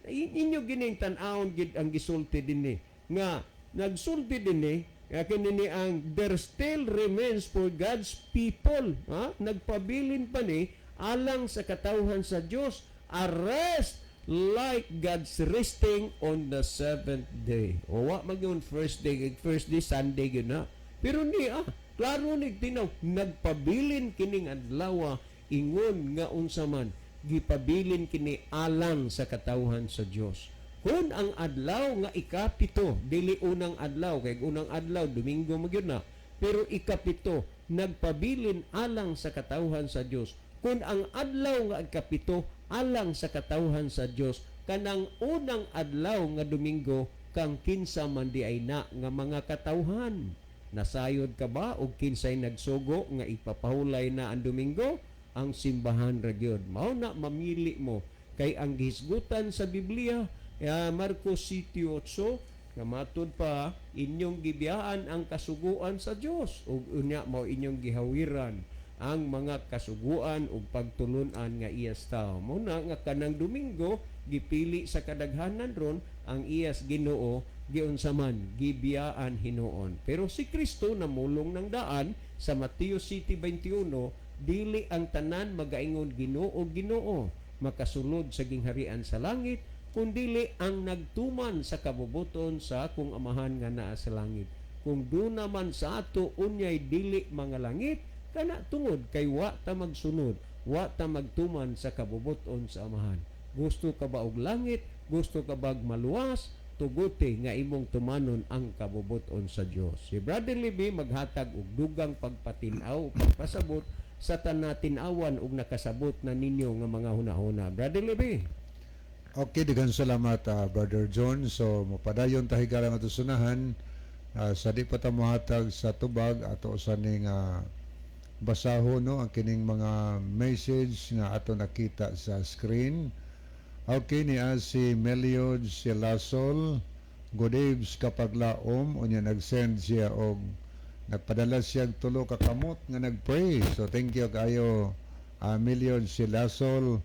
Inyo gining tan-awon gid ang gisulti dinhi nga nagsulti dinhi nga kini ang "there still remains for God's people," ha? Nagpabilin pa ni alang sa katawhan sa Dios a rest like God's resting on the seventh day. O wa man yun first day, first day Sunday gyud na. Pero ni klaro ni tinaw, nagpabilin kining adlaw ingon nga unsa man, gipabilin kini alang sa katawhan sa Dios. Kung ang adlaw nga ikapito, dili unang adlaw, kay unang adlaw Domingo man gyud na, pero ikapito nagpabilin alang sa katawhan sa Dios. Kung ang adlaw nga ikapito alang sa katawhan sa Dios, kanang unang adlaw nga Domingo, kang kinsa man di ay na nga mga katawhan? Nasayod ka ba og kinsay nagsugo nga ipapahulay na ang Domingo? Ang simbahan ra gyud. Mao na mamili mo kay ang gihisgutan sa Biblia, Marcos 7:8, nga matud pa inyong gibiyaan ang kasuguan sa Dios ug unya mao inyong gihawiran ang mga kasuguan ug pagtulun-an nga iyas tao. Mo na nga kanang Domingo gipili sa kadaghanan ron ang iyas Ginoo. Giunsa man, gibiyaan hinuon. Pero si Kristo namulong ng daan sa Mateo 7:21, "Dili ang tanan magaingon, 'Ginoo, Ginoo,' makasulod sa gingharian sa langit, kundili ang nagtuman sa kabubuton sa akong Amahan nga naa sa langit." Kung duna man sa ato unyay dili mga langit, kana tungod kay wa ta magsunod, wa ta magtuman sa kabubuton sa Amahan. Gusto ka ba og langit? Gusto ka bag maluwas? Tuguti nga imong tumanon ang kabubuton sa Dios. Si Brother Libby maghatag og dugang pagpatin-aw, pagpasabot sa tanan-awan og nakasabot na ninyo nga mga hunahuna. Brother Libby. Okay, daghang salamat, Brother John. So mopadayon ta, higala, nga sunahan sa di pa ta mohatag sa tubag, ato sa ning basahon, no, ang kining mga message nga ato nakita sa screen. Okay, niya si Meliod si Lasol. "Good eves, kapaglaom." Unya nag-send siya og nagpadala siya og tulo ka kamot nga nag-pray. So thank you kayo, Meliod si Lasol.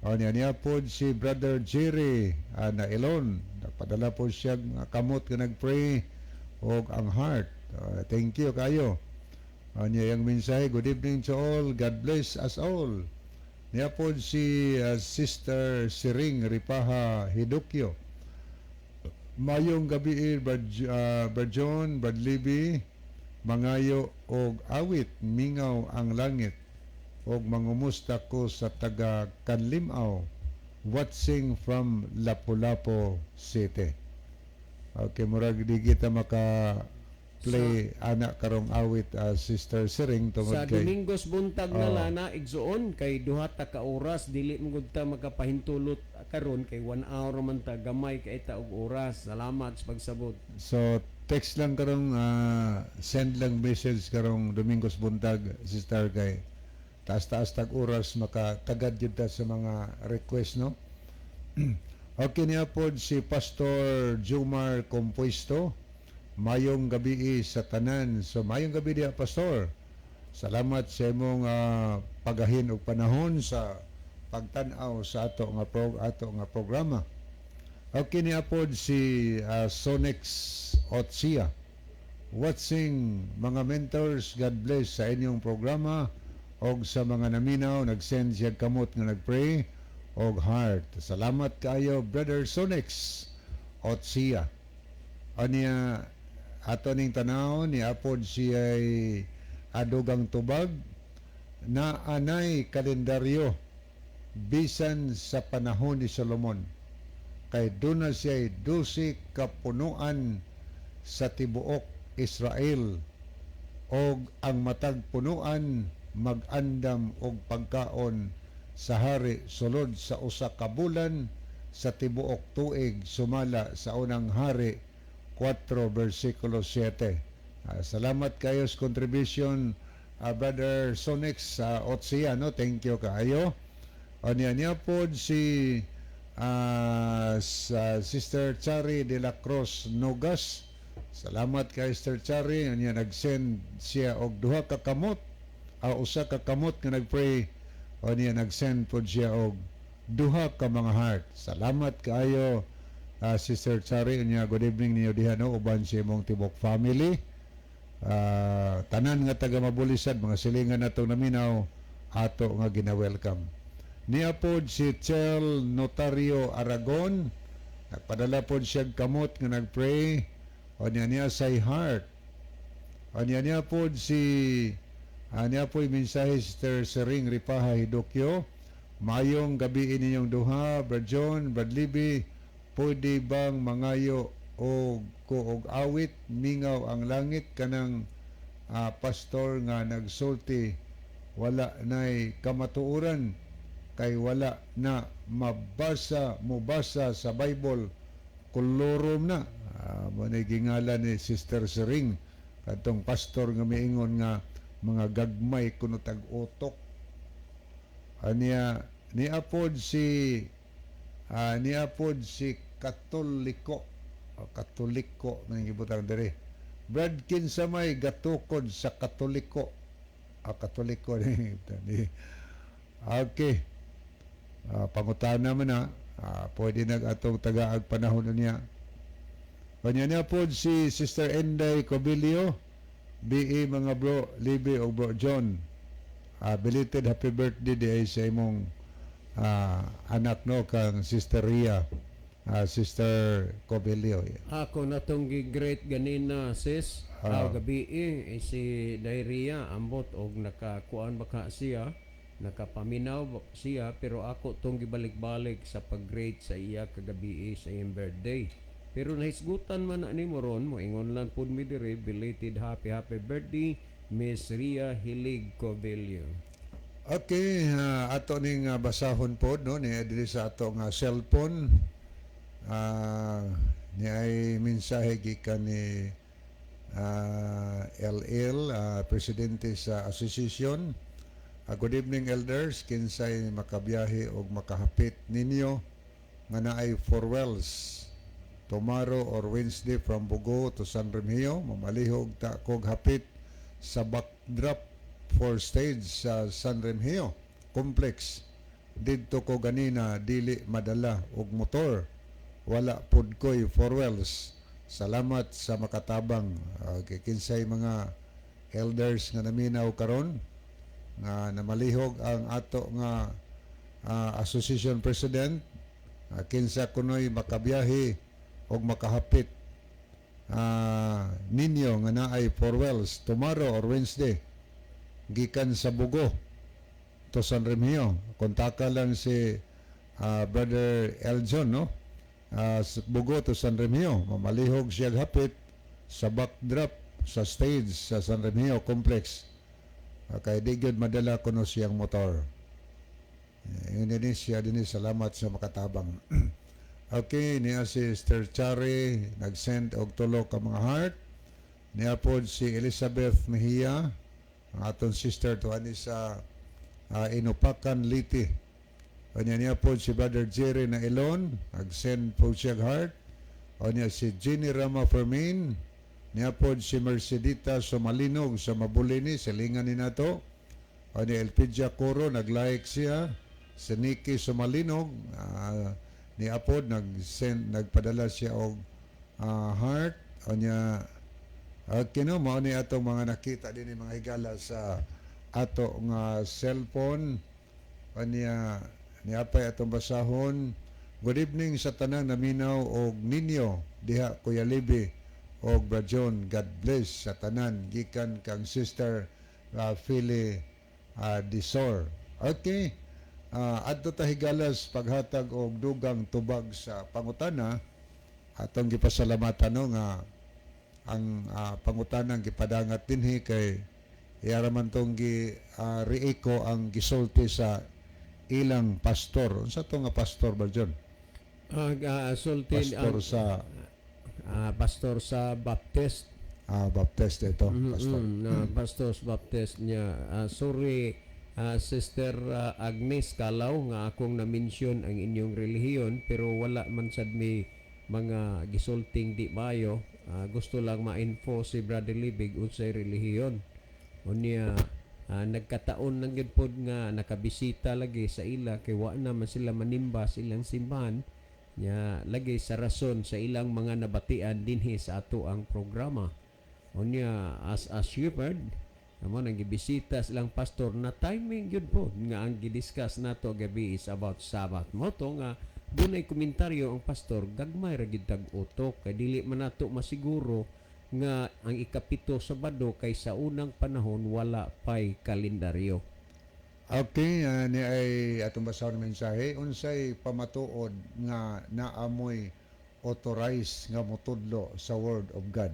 O niya niya po si Brother Jerry na Elon. Nagpadala po siya nga kamot nga nag-pray og ang heart. Thank you kayo. O niya yung mensahe, "Good evening to all. God bless us all." Niya po si Sister Siring Ripaha Hidukyo. "Mayong gabi, Brad John, Brad Libby, mangayo og awit, 'Mingaw ang Langit,' og mangumusta ko sa taga Kanlimaw, watching from Lapu-Lapu City." Okay, murag di kita maka play ana karong awit, Sister Siring, tungod Sa kay Domingos buntag na Oo. Lana, igsuon, kay duha ta ka oras, dili mo gud ta makapahintulot karon kay 1 hour man ta, gamay kay ta og oras. Salamat sa pagsabot. So text lang karong, send lang message karong Domingos buntag, Sister, kay taas-taas tag oras, makatagad jud ta sa mga request, no. Okay, niya pod si Pastor Jumar Compuesto. "Mayong gabi sa tanan." So mayong gabi diha, Pastor. Salamat sa imong pagahin og panahon sa pagtan-aw sa ato nga programa. Okay, niya pod si Sonex Otsia. "Watching, mga mentors, God bless sa inyong programa og sa mga naminaw." Nag-send siya kamot nga nagpray og heart. Salamat kayo, Brother Sonex Otsia. Aniya ato ning tanaw ni apod siya adugang tubag na anay kalendaryo bisan sa panahon ni Solomon kay duna siya 12 kapunuan sa tibuok Israel og ang matag punuan mag-andam og pagkaon sa hari sulod sa usa ka bulan sa tibuok tuig, sumala sa Unang Hari 4 versikulo 7. Salamat kayo sa contribution, Brother Sonex sa Otsia, no? Thank you kaayo. O niya niya pod si sa Sister Chari de la Cruz Nogas. Salamat kay Sister Chari. Niya nag-send siya og duha ka kamot, usa ka kamot nga nag-pray. O niya nag-send pod siya og duha ka mga heart. Salamat kaayo, Sister Chari. Niya good evening niyo diha, no, uban sa imong tibok family. Tanan nga taga Mabulisad, mga silingan natong naminaw, ato nga gina-welcome. Niya pod si Chel Notario Aragon, nagpadala pod siya kamot nga nagpray o niya niya say heart. O niya niya pod si niya po mensahe, Sister Sering Ripaha Hidokyo. "Mayong gabi ninyong duha, Brad John, Brad Libby, pwede bang mangayo og ko og awit, 'Mingaw ang Langit,' kanang pastor nga nagsulti wala nay kamatuoran kay wala na mabasa mobasa sa Bible, kolorum na." Mo ni gingalan ni Sister Sering katong pastor nga miingon nga mga gagmay kuno tag utok. Aniya niapod si Katoliko o Katoliko man gibutang diri. "Brad, kinsa may gatukod sa Katoliko?" Katoliko ni. Okay. Pangutana man na. Pwede nag atong tagaag panahon niya. Kanya niya po si Sister Enday Cobilio, BE mga bro, Libby o bro John. Belated happy birthday di ay sa imong anak, no, kang Sister Ria, Sister Cobilio. Ako na tong gi-greet ganina, sis. Ah, gabi eh, si Dairia ambot og nakakuan baka siya, nakapaminaw siya, pero ako tong gibalik-balik sa pag-greet sa iya kagabi sa iyang birthday. Pero nahisgutan man na nimo ron, moingon lang pud mi diri, belated happy happy birthday, Miss Ria Hilig Covello. Okay, ato ning basahon po, no, ni diri sa ato nga cellphone. Ni ay mensahe gikan ni LL, presidente sa association. Good evening, elders, kinsay makabiyahe og makahapit ninyo nga naay four wheels tomorrow or Wednesday from Bogo to San Remigio, mamalihog ta kog hapit sa backdrop for stage sa San Remigio Complex. Didto ko ganina, dili madala og motor. Wala pud koy four wheels. Salamat sa makatabang. Okay, kinsay mga elders nga naminaw karon nga namalihog ang ato nga association president, kinsa kunoy makabiyahe og makahapit ninyo nga naay four wheels tomorrow or Wednesday gikan sa Bogo to San Remigio, kontaka lang si Brother Eljon, no, sa Bogo to San Remigio, mamalihog siya hapit sa backdrop sa stage sa San Remigio Complex. Kay di gyud madala kuno siyang motor. Yun din siya din, salamat sa makatabang. Okay, niya si Sister Chari nag-send og tulo ka mga heart. Niya pod si Elizabeth Mejia, ang atong sister to ani sa Inupakan, Leyte. Kanya niya pod si Brother Jerry na Elon, nag-send po siya og heart. O niya si Jenny Rama Fermin, niya pod si Mercedita Somalinog sa Mabulini, silingan ni nato. O ni Elpidia Coro, nag-like siya. Si Nikki Somalinog, ni Apod, nag-send, nagpadala siya og heart. O niya, kino, mao ni atong mga nakita din ni mga higala sa ato nga cellphone. O niya, niapay atong basahon. Good evening sa tanang naminaw og ninyo diha, Kuya Libi og Bra John. God bless sa tanan gikan kang Sister Philly Disor. Okay. Adto ta, higalas, paghatag og dugang tubag sa pangutana. Atong gipasalamatan, no, nga ang pangutanang gipadangat dinhi kay iyara man tong gi rieko ang gisulti sa ilang pastor. Unsa to nga pastor ba, John? Sulti Pastor ang sa pastor sa Baptist. Baptist ito, pastor. Na pastor sa Baptist niya. Sorry, Sister Agnes Kalaw, nga akong na-mention ang inyong relihiyon, pero wala man sad mi mga gisulting di mayo. Gusto lang ma-info si Brother Libig unsay relihiyon. Unya nagkataon lang gyud pod nga nakabisita lagi sa ila kay wa na man sila manimba sa ilang simbahan nya, lagi sa rason sa ilang mga nabatian dinhi sa ato ang programa. Unya as a shepherd amo nang gibisita silang pastor na timing gyud po nga ang gidiscuss nato gabi is about Sabbath mo to nga dunay komentaryo ang pastor, gagmay ra gyud tag utok kay dili man nato masiguro nga ang ikapito Sabado kay sa unang panahon wala pay kalendaryo. Okay, ni ay atong basahon ng mensahe. Unsay pamatuod nga naamoy authorized nga motudlo sa Word of God?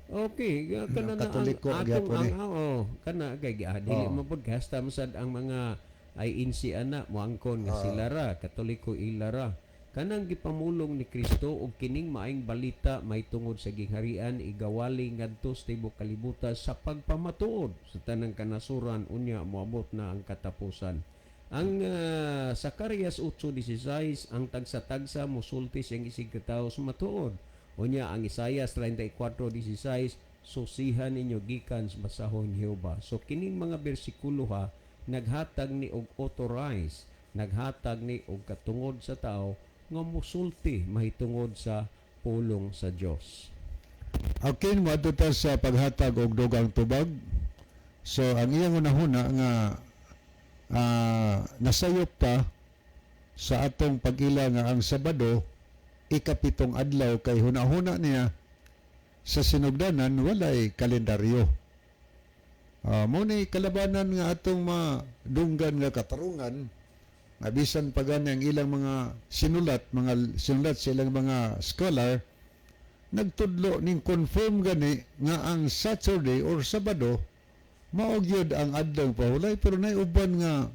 Okay, kana na ang Katoliko atong gyapon ang eh. Oo, kana kay dili man pud gasta man sad ang mga INC ana moangkon nga sila ra Katoliko, ila ra. Kanang gipamulong ni Kristo og kining maayong balita may tungod sa gingharian igawali ngadto sa tibuok kalibutan sa pagpamatuod sa tanang kanasuran, unya moabot na ang katapusan. Ang Zacarias 8:16, ang tagsa-tagsa musulti siyang isig katawo sa matuod. Unya ang Isaias 34:16, susihan ninyo gikan sa basahon Jehova. So kining mga bersikulo ha naghatag ni og authorize, naghatag ni og katungod sa tao nga musulti mahitungod sa pulong sa Dios. Okay, moadto ta sa paghatag og dugang tubag. So ang iyang hunahuna nga nasayop ta sa atong pag-ila nga ang Sabado ikapitong adlaw kay hunahuna niya sa sinugdanan walay kalendaryo. Mo ni kalabanan nga atong madunggan nga katarungan nga bisan pa gani ang ilang mga sinulat sa ilang mga scholar, nagtudlo ning confirm gani nga ang Saturday or Sabado mao gyud ang adlaw pahulay, pero nay uban nga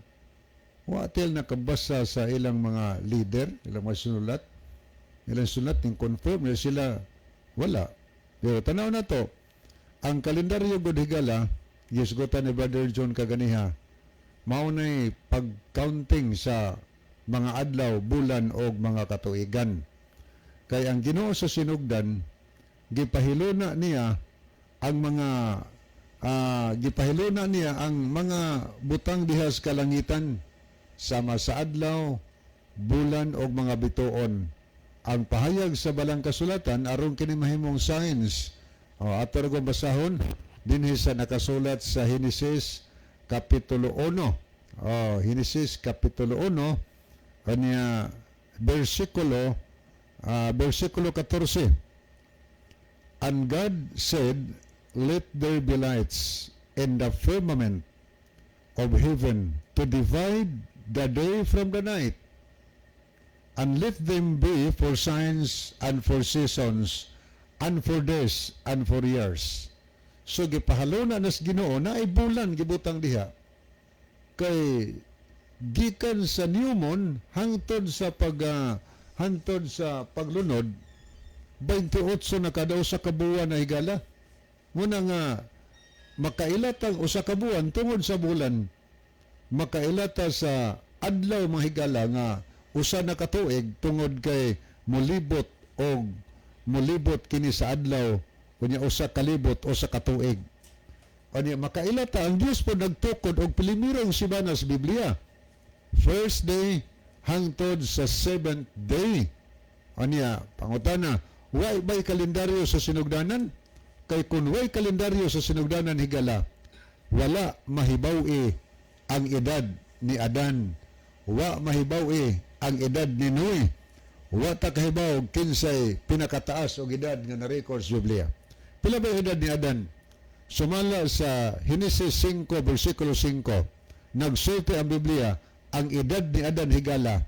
wa til nakabasa sa ilang mga leader, ilang mga sinulat, ilang sulat ning confirm na sila wala. Pero tanaw na to ang kalendaryo gud, higala, gisgutan ni Brother John kaganiha, mao nay pag-counting sa mga adlaw, bulan og mga katuigan. Kay ang Ginoo sa sinugdan, gipahiluna niya ang mga butang diha sa kalangitan sama sa adlaw, bulan og mga bituon. Ang pahayag sa balang kasulatan aron kini mahimong science. O, ato ra kong basahon dinhi sa nakasulat sa Henesis kapitulo 1. O, Henesis kapitulo 1 kanya versikulo 14. "And God said, 'Let there be lights in the firmament of heaven to divide the day from the night, and let them be for signs and for seasons and for days and for years.'" So gipahaluna nas Ginoo na ay bulan gibutang diha. Kay gikan sa new moon hangtod sa paglunod, 28 na kada usa ka buwan na, higala. Muna nga makailat ang usa ka buwan tungod sa bulan. Makailata sa adlaw, mga higala, nga usa na katuig tungod kay molibot og molibot kini sa adlaw, kunya usa kalibot, usa ka tuig. Unya makailata ang Dios po nagtukod og primerong simana sa Biblia. First day hangtod sa seventh day. Unya pangutana, way bay kalendaryo sa sinugdanan? Kay kung way kalendaryo sa sinugdanan, higala, wala mahibaw-i ang edad ni Adan. Wa mahibaw-i ang edad ni Noe. Wa ta kahibaw kinsay pinakataas og edad nga na-record sa Biblia. Pila ba yung edad ni Adan? Sumala sa Henesis 5 versikulo 5, nagsulti ang Biblia, ang edad ni Adan, higala,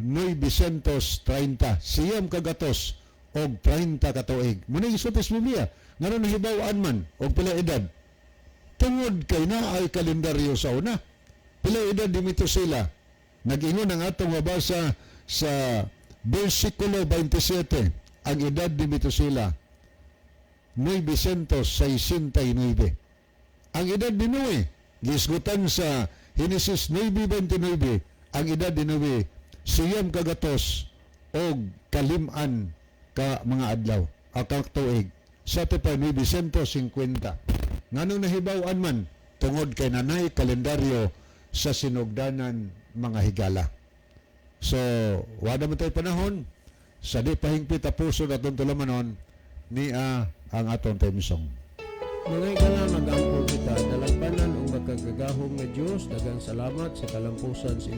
930, 930 katuig. Muna gisulti sa Biblia. Ngano nahibaw-an man og pila edad? Tungod kay naay kalendaryo sa una. Pila edad ni Metusela? Nag-ingon ang atong mabasa sa versikulo 27, ang edad ni Metusela 969. Ang edad ni Noe, gisgutan sa Henesis 9:29, ang edad ni Noe 905 ka mga adlaw, ka tuig. Sa pa 950. Ngano nahibaw-an man? Tungod kay nanay kalendaryo sa sinugdanan, mga higala. So, wala man tayo panahon, sa di pahingpit tapuson atong tulamanon, nia ang atong theme song. Mga higala, mag-ampo kita. Dalagbanan ug makagagahom nga Dios, daghang salamat sa kalampusan sa